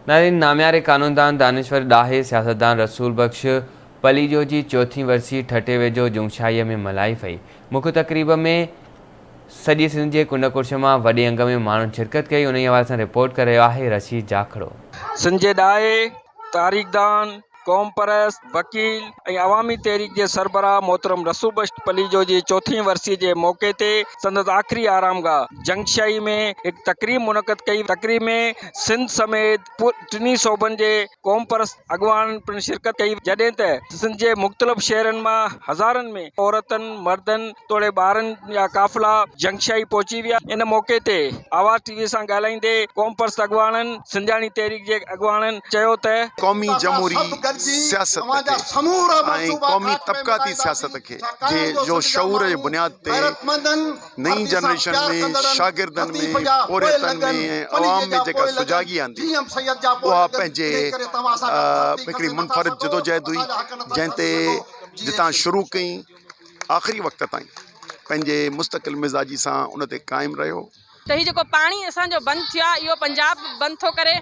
ناظرين نامياري قانوندان، دانشور، ڏاهي سياستدان رسول بخش پليجو جي چوٿين ورسي ٺٽي ويجهو جنگشاهيء ۾ ملهائي وئي. مک تقريب ۾ سڄي سنڌ جي ڪنڊ ڪڙڇ مان وڏي انگ ۾ ماڻهن شرڪت ڪئي. انهي حوالي سان رپورٽ ڪري رهيو آهي رشيد جاکڙو. سنڌ جي ڏاهي، تاريخدان، قومپرست، وڪيل ۽ عوامي تحريڪ جي سربراهه محترم رسول بخش پليجو جي چوٿين ورسي جي موقعي تي سندس آخري آرامگاهه جنگشاهي ۾ هڪ تقريب منعقد ڪئي تقريب ۾ سنڌ سميت ٽنهي صوبن جي قومپرست اڳواڻن پڻ شرڪت ڪئي جڏهن ته سنڌ جي مختلف شهرن مان هزارن ۾ عورتن مردن توڙي ٻارن جا قافلا جنگشاهي پهچي ويا ان موقعي تي آواز ٽي وي سان ڳالهائيندي قومپرست اڳواڻن سنڌياڻي تحريڪ جي اڳواڻن چيو ته. قومي جمهوري سياست کي ۽ قومي طبقاتي سياست کي جي جو شعور جي بنياد تي نئين جنريشن ۾ شاگردن ۾ پورهيتن ۾ ۽ عوام ۾ جيڪا سجاڳي آندي اها پنهنجي هڪڙي منفرد جدوجهد هئي جنهن تي جتان شروع ڪئي آخري وقت تائين پنهنجي مستقل مزاجي سان ان تي قائم رهيو. ته هي جيڪو پاڻي اسان جو بند ٿيو آهي اهو پنجاب بند ٿو ڪري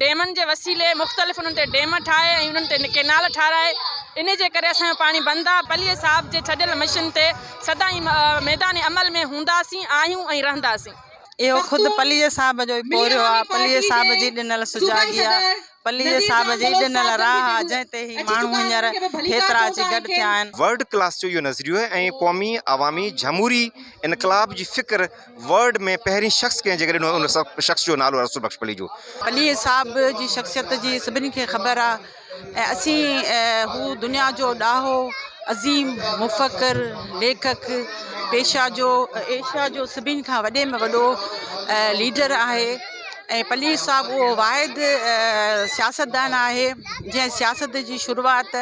ڊيمن جي وسيلي مختلف انهن تي ڊيم ٺاهي ۽ انهن تي ڪينال ٺاهرائي ان جي ڪري اسان جو پاڻي بند آهي پليجي صاحب جي ڇڏيل مشن تي سدائين ميدان عمل ۾ هونداسين آهيون ۽ رهنداسين. اهو خود پليجي صاحب جو ئي پورهيو آهي، پليجي صاحب جي ڏنل سجاڳي آهي، پليجي صاحب جي ڏنل راهه آهي، جنهن تي هي ماڻهو هينئر هيترا اچي گڏ ٿيا آهن. ورلڊ ڪلاس جو اهو نظريو آهي ۽ قومي، عوامي، جهموري انقلاب جي فڪر ورلڊ ۾ پهرين شخص ڪنهن جيڪڏهن ڏنو ان شخص جو نالو آهي رسول بخش پليجو. پليجي صاحب جي شخصيت جي سڀني کي خبر آ ۽ اسين هو دنيا جو ڏاهو عظيم مفڪر ليکڪ پيشا جو ايشيا جو سڀني کان وڏي ۾ وڏو ليڊر آهي ۽ پليجي صاحب اهو واحد سياستدان آهي جنهن سياست جي شروعات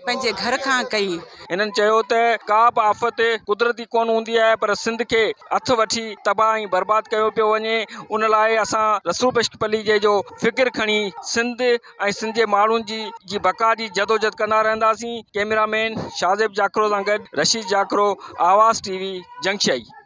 پنهنجي گهر کان ڪئي. هنن چيو ته ڪا به آفت قدرتي ڪونه هوندي آهي پر سنڌ کي هٿ وٺي تباهه ۽ برباد ڪيو پيو وڃي ان لاء اسان رسول بخش پليجي جو فڪر کڻي سنڌ ۽ سنڌ جي ماڻهن جي جي بقا جي جدوجھد ڪندا رهنداسين ڪئميرا مين شاهزيب جاکرو سان گڏ رشيد جاکرو آواز ٽي وي جنگشاهي.